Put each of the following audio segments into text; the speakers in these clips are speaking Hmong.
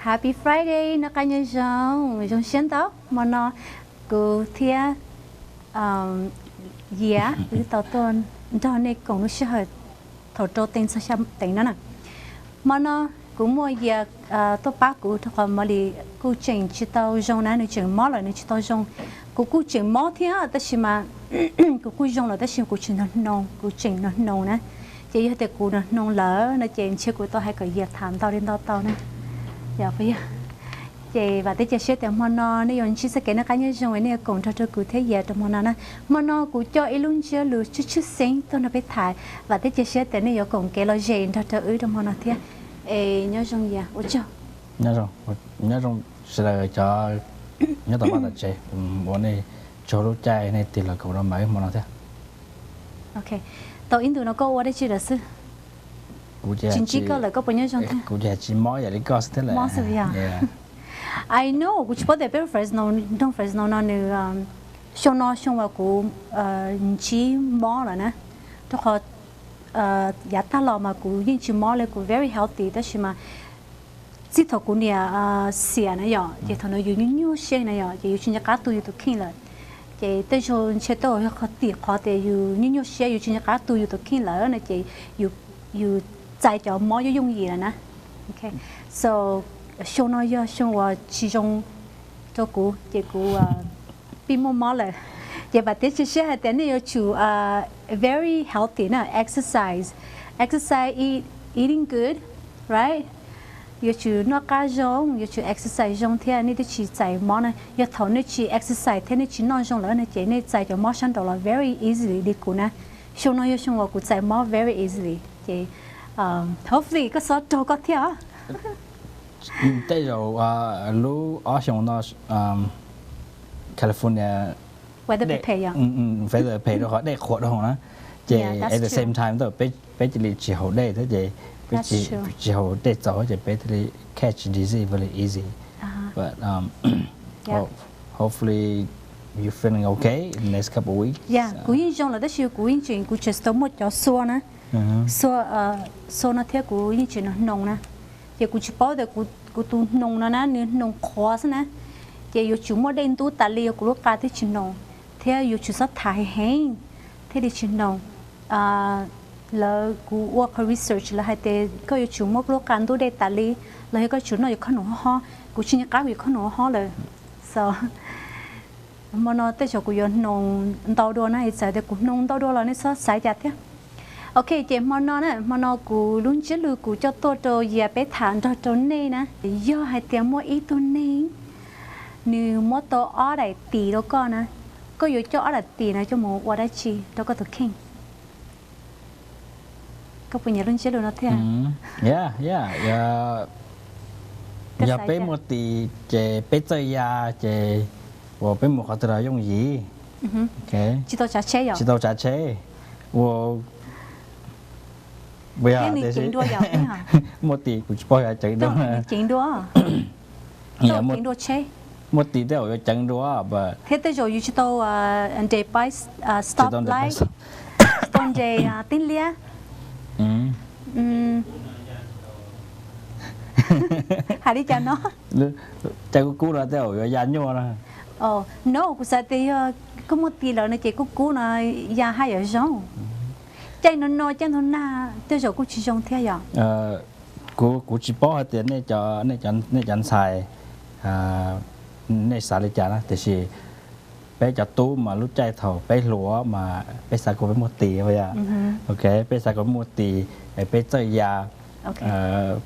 Happy Friday, noj qab nyob zoo, zoo siab ntau. Hmo no kuv thiab Yias wb tau tuaj nrog nej koom lub sij hawm thaum rau teev txog xya teev no na. Hmo no kuv muaj Yias tuaj pab kuv rau qhov Molly kuj tseem tsis tau zoo na, nws tseem mob lawm nws tsis tau zoo. Kuv kuj tseem mob thiab tab sis mas kuv kuj zoo lawm tab sis kuv tsis noj hnoos, kuv tseem noj hnoos na. Ces yog tias kuv noj hnoos lawm no ces ntshe kuv tau hais kom Yias tham ntau li ntau tau na. Yog puas yog? Ces vam thiab cia siab tias hmo no nej yuav ntsib txoj kev noj qab nyob zoo, nej yuav koom nrog rau kuv thiab Yias rau hmo no na. Hmo no kuv coj ib lub ntsiab lus tshwj tshwj xeeb tuaj nrog peb tham, vam thiab cia siab tias nej yuav koom kev lom zem nrog rau wb rau hmo no thiab. Es nyob zoo Yias, ua tsaug. Nyob zoo, nyob zoo sawv daws cov nyob tom vaj tom tsev, ua nej tsaug lub caij nej tig los koom rau mam wb hmo no thiab. Ok, tau ib ntus no koj ua dab tsi lawm xwb? Tsis ntsib koj lawm koj puas nyob zoo thiab? Kuv ces tsis mob ib yam li koj xwb thiab lawm. Mob xwb yog? I know, kuv tsis paub tias peb Fresno, nroog Fresno no nws xyoo no xyoo uas kuv ntsib mob lawm na, rau qhov yav tag los mas kuv yeej tsis mob li, kuv very healthy tab sis mas txij thaum kuv niam xiam na yom, ces thaum no yus nyuaj nyuaj siab na yom, ces yus tsis nco qab tu yus tus kheej lawm. Ces tej zaum ntshe tej zaum yog qhov tim qhov tias yus nyuaj nyuaj siab, yus tsis nco qab tu yus tus kheej lawm no ces yus txais cov mob yooj yooj yim lawm na. So xyoo no yog xyoo uas tsis zoo rau kuv ces kuv pib muaj mob lawm. Ces vam thiab cia siab hais tias nej yuav tsum very healthy na, exercise, exercise, eating good, right? Yuav tsum noj qab zoo, yuav tsum exercise zoo thiab nej thiaj tsis txais mob na. Yog thaum nej tsis exercise thiab nej tsis noj zoo lawm no ces nej txais cov mob sab nraud los very easily li kuv na. Xyoo no yog xyoo uas kuv txais mob very easily ces hopefully koj xob raug koj thiab. Tej zaum lub ob xyoo no California weather phem, weather phem rau qhov dej qhuav dhau na. Ces at the same time peb cia li tsis haus dej thiab ces peb tsis haus dej txaus ces peb thiaj li catch disease very easy. But hopefully you feeling okay in the next couple weeks. Yeah, kuv yeej zoo lawm tab sis kuv yeej tseem, kuv tseem tau muaj cov sore na. Sore, sore no thiab kuv yeej tseem noj hnoos na. Ces kuv tsis paub tias kuv tus hnoos no na nws hnoos qhuav xwb na. Ces yuav tsum muaj dej ntub tas li kuv lub qa thiaj tsis hnoos, thiab yuav tsum xob tham heev heev thiaj li tsis hnoos. Lawv, kuv ua qhov research lawv hais tias koj yuav tsum muab koj lub qa ntub dej tas li, los yog koj tsum noj cov khob noom hob hob. Kuv tsis nco qab kuv cov khob noom hob hob lawm. So hmo no tej zaum kuv yuav hnoos ntau dua na, es txawm tias kuv hnoos ntau dua los nej txhob xav cas thiab. Ok, ces hmo no na, hmo no kuv lub ntsiab lus kuv coj tuaj rau Yias peb tham nrog rau nej na. Yog hais tias muaj ib tug neeg nws muab tau ob daim tis rau koj na, koj yuav coj ob daim tis no coj mus ua dab tsi rau koj tus kheej? Koj puas nyiam lub ntsiab lus no thiab? Yog peb muaj tis ces peb txawj ya ces uas peb mus qhov twg los yooj yim. Tsis tau tsav tsheb yom? Tsis tau tsav tsheb. Ua, muaj tis kuv tsis paub yog ceev dua. Ceev dua tsheb. Muaj tis tej zaum yuav ceev dua. Thiab tej zaum yus tsis tau nres paib, stop light, tsis tau nres teeb liab. Hais li cas no? Caij kub kub no tej zaum yuav ya nyuaj na. No, kuv xav tias yog koj muaj tis lawm no ces kub kub no ya haj yam zoo. Caij no no caij ntug nag tej zaum kuj tsis zoo thiab yom? Kuv, kuv tsis paub hais tias nej cov ntxhais nej xav li cas na, tiam sis peb cov tub mas lub caij thaum peb hluas mas peb xav kom peb muaj tis, ok, peb xav kom peb muaj tis, peb txawj ya,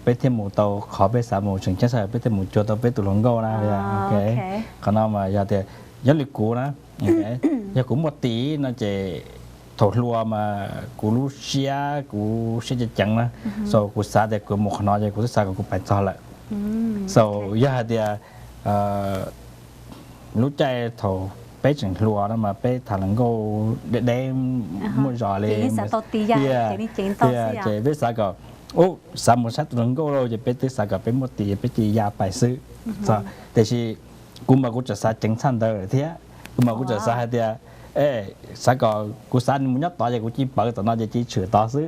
peb thiaj mus tau qhov peb xav mus, tseem ceeb tshaj peb thiaj mus cuag tau peb tus hluas nkauj na. Qhov no mas yog tias, nyob li kuv na, yog kuv muaj tis no ces Thaum hluas mas kuv lub siab kuv siab ceev ceev na, so kuv xav tias kuv mus qhov no ces kuv twb xav kom kuv pais txog lawm. So yog hais tias lub caij thaum peb tseem hluas no mas peb tham hluas nkauj deb deb, muaj zog li, ces peb xav kom, u, xav mus saib tus hluas nkauj lauj, ces peb twb xav kom peb muaj tis peb cia li ya pais xwb. Tiam sis kuv mas kuv tseem xav ceev tshaj ntawd lawm thiab. Kuv mas kuv tseem xav hais tias, e, xav kom kuv xav mus nyob tod ces kuv cia li pawv tom no ces cia li tshwm tod xwb,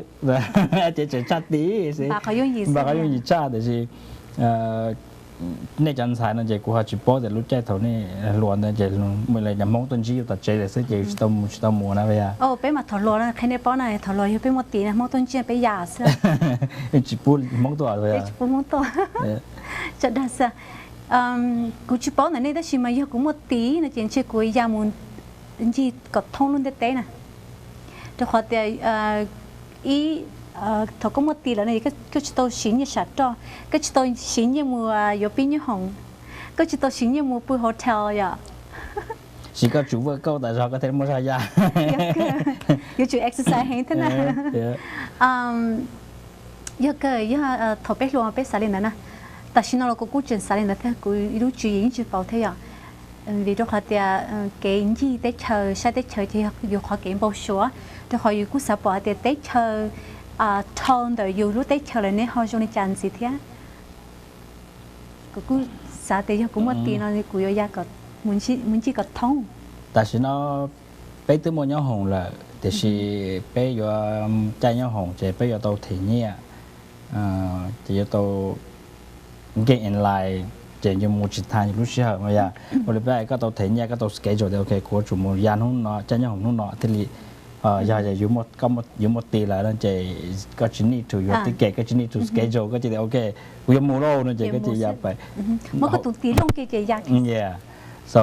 ces tseem tshaj tis xwb, npam qhov yooj yim tshaj. Tiam sis nej cov ntxhais no ces kuv ho tsis paub tias lub caij thaum nej hluas ntawd ces muaj li cov Hmoob tuaj ntsib yus tom tsev lawm xwb ces tsis tau mus, tsis tau mus na. Peb mas thaum hluas no qhia nej paub na, thaum hluas yog peb muaj tis na Hmoob tuaj ntsib peb ya xwb, tsis pub Hmoob tuaj, peb tsis pub Hmoob tuaj. Tso dag xwb. Kuv tsis paub ntawm nej tab sis mas yog kuv muaj tis no ces ntshe kuv ya mus ncig kom thoob lub ntiaj teb na. Rau qhov tias ib, thaum koj muaj tis lawm no koj tsis tau siv nyiaj sam roj, koj tsis tau siv nyiaj mus yuav pib nyob hoom, koj tsis tau siv nyiaj mus pw hotel yom. Sis koj tsum vwj kauj tas zog koj thiaj muaj zog ya. Yuav tsum exercise heev thiab na. Yog kawg, yog thaum peb hluas peb xav li ntawd na. Tam sim no los kuv kuj tseem xav li ntawd thiab, kuv ib lub tswv yim yeej tsis pauv thiab yom. Vim rau qhov tias kev ncig teb chaws saib teb chaws ces yog yus qhov kev npau suav, rau qhov yus kuj xav pom hais tias teb chaws dhau ntawm yus lub teb chaws lawm neb ho zoo li cas ntxiv thiab. Kuv kuj xav tias yog kuv muaj tis no kuv yuav ya mus ncig kom thoob. Tam sim no peb twb muaj nyob hoom lawm tiam sis peb yuav caij nyob hoom ces peb yuav tau them nyiaj, ces yuav tau get in line, ces yuav mus tsis tag yus lub sij hawm no yom. Ua li peb hais koj tau them nyiaj koj tau schedule tias ok kuv yuav tsum mus ya hnub no caij nyob hoom hnub no thiaj li, yog yus muaj tis lawm no ces koj tsis need to yuav ticket, koj tsis need to schedule, koj cia li ok kuv yuav mus lauj no ces koj cia li ya pais. Muab koj tus tis looj kiag ces ya. So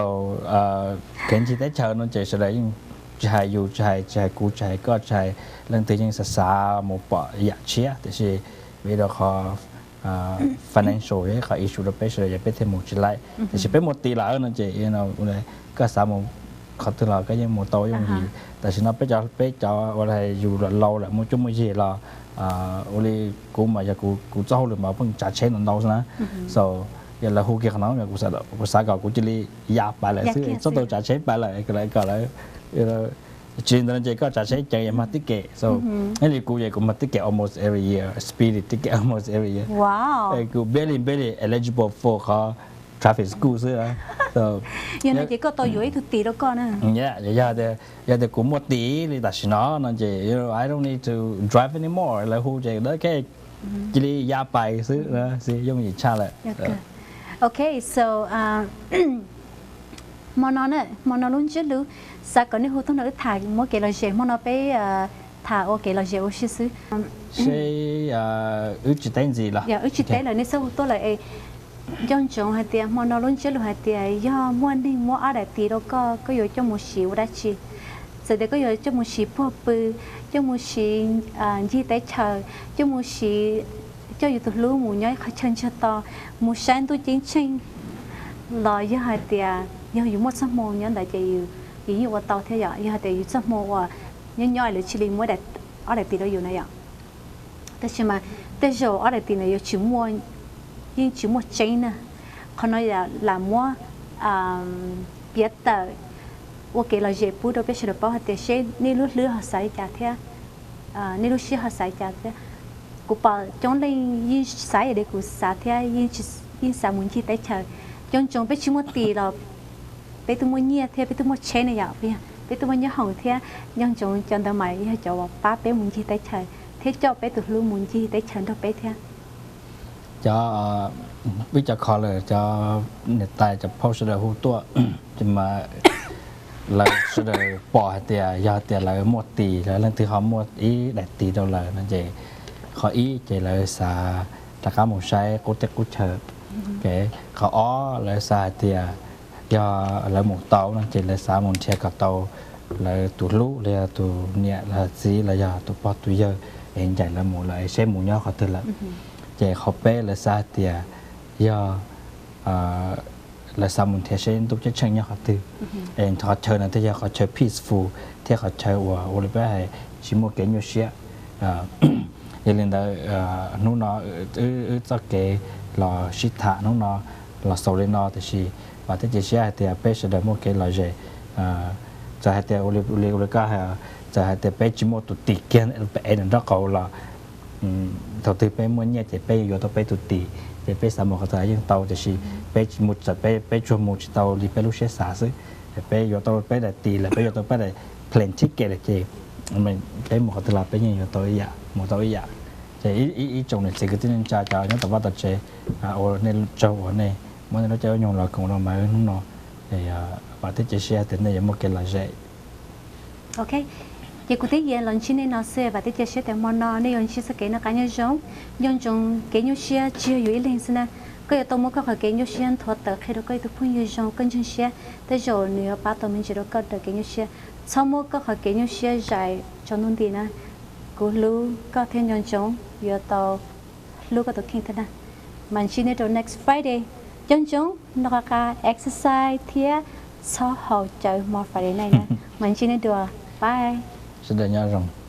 kev ncig teb chaws no ces sawv daws yeej, tsis hais yus, tsis hais, tsis hais kuv, tsis hais koj, tsis hais leej twg yeej xav xav mus pom yam tshiab tiam sis vim rau qhov financial yog ib qhov issue rau peb sawv daws ces peb thiaj mus tsis laib. Tiam sis peb muaj tis lawm no ces koj xav mus qhov twg los koj yeej mus tau yooj yim. Tam sim no peb cov, peb cov ua li yus los laus lawm muaj cuab muaj yig los ua li kuv mas yog kuv txoj hauj lwm mas pheej tsav tsheb ntau ntau xwb na. So yog lawv hu kiag qhov no kuv xav kom kuv cia li ya pais lawm xwb, txhob tau tsav tsheb pais lawm kom lawv, tsis li ntawd no ces koj tsav tsheb ceev es mag ticket. So ib li kuv ces kuv mag ticket almost every year, speeding ticket almost every year. Kuv barely, barely eligible for qhov traffic school xwb. Yog no ces koj tau yuav ib tug tis rau koj na. Yog tias kuv muaj tis li tam sim no no ces I don't need to drive anymore, lawv hu ces ok, cia li ya pais xwb, yooj yim tshaj lawm. Ok, so hmo no, hmo no lub ntsiab lus xav kom nej hu tuaj nrog wb tham muab kev lom zem, hmo no peb tham ua kev lom zem ua si xwb. Seb wb tsis teb ntxiv los? Yog wb tsis teb lawm nej txhob hu tuaj lawm es. Nco ntsoov hais tias hmo no lub ntsiab lus hais tias yog muaj neeg muab ob daim tis rau koj, koj yuav coj mus siv ua dab tsi? Txawm tias koj yuav coj mus siv puag pw, coj mus siv ncig teb chaws, coj mus siv coj yus tus hlub mus nyob ib qhov chaw ntsiag to, mus saib ntuj ceeb tsheej, los yog hais tias yog yus muaj txoj hmoo nyob ntawd ces yus yeej ua tau thiab yom. Yog hais tias yus txoj hmoo uas nyob nyob lawv cia li muab ob daim tis rau yus na yom. Tab sis mas tej zaum ob daim tis no yuav tsis muaj, yeej tsis muaj tseeb na. Qhov no lam muab piav tawm ua kev lom zem pub rau peb sawv daws paub hais tias seb nej lub hlwb ho xav li cas thiab nej lub siab ho xav li cas thiab. Kuv pom coob leej yeej xav ib yam li kuv xav thiab yeej xav mus ncig teb chaws. Nco ntsoov peb tsis muaj tis los peb twb muaj nyiaj thiab peb twb muaj tsheb ne yom, peb twb muaj nyob hoom thiab. Nco ntsoov cov ntawd mas yog cov uas pab peb mus ncig teb chaws thiab coj peb tus hlub mus ncig teb chaws nrog peb thiab. Cov, wb cov caller, cov niam tais, cov phauj sawv daws hu tuaj, ces mas lawv sawv daws pom hais tias yog tias lawv muaj tis, lawv leej twg ho muaj ib daim tis rau lawm no ces qhov ib ces lawv xav rov qab mus saib qub teb qub chaw. Qhov ob lawv xav hais tias yog lawv mus tau no ces lawv xav mus nrhiav kom tau lawv tus hlub los yog tus niam los txiv los yog tus pog tus yawg es ncaim lawv mus lawm es seb mus nyob qhov twg lawm. Ces qhov peb lawv xav hais tias yog lawv xav mus nrhiav seb ntuj ceeb tsheej nyob qhov twg. Es qhov chaw no thiaj yog qhov chaw peaceful thiab qhov chaw uas ua li peb hais tsis muaj kev nyuaj siab. Yog li ntawd, hnub no wb txoj kev los sib tham hnub no los xaus li no, tiam sis vam thiab cia siab hais tias peb sawv daws muaj kev lom zem. Txawm hais tias ua li, ua li koj hais, txawm hais tias peb tsis muaj tus tis kiag pem es nraub qaum los, thaum twg peb muaj nyiaj ces peb yuav tau peb tus tis, ces peb xav mus qhov twg yeej tau, tiam sis peb tsis mus txawm peb, peb tsuas mus tsis tau li peb lub siab xav xwb. Peb yuav tau peb daim tis lawm, peb yuav tau peb daim plane ticket lawm ces peb mus qhov twg los peb yeej yuav tau ib yam, mus tau ib yam. Ces ib tsoom niam txiv kwv tij neej tsa cov nyob tom vaj tom tsev, ua nej tsaug uas nej muab nej lub caij lub nyoog los koom rau mas hnub no, vam thiab cia siab tias nej yuav muaj kev lom zem. Ok, ces kuv thiab Yias los ntsib nej no xwb, vam thiab cia siab tias hmo no nej yuav ntsib txoj kev noj qab nyob zoo. Nco ntsoov kev nyuaj siab tsis yog yus ib leeg xwb na, koj yuav tau muab koj qhov kev nyuaj siab nthuav tawm qhia rau koj ib tug phooj ywg zoo koj ntseeg siab, tej zaum nws yuav pab tau me ntsis rau koj daws kev nyuaj siab. Txhob muab koj qhov kev nyuaj siab zais tsaus ntuj nti na. Kuv hlub koj thiab nco ntsoov yuav tau hlub koj tus kheej thiab na. Mas ntsib nej rau next Friday. Nco ntsoov noj qab qab, exercise thiab txhob haus cawv hmo Friday night na. Mas ntsib nej dua, bye. Sawv daws nyob zoo.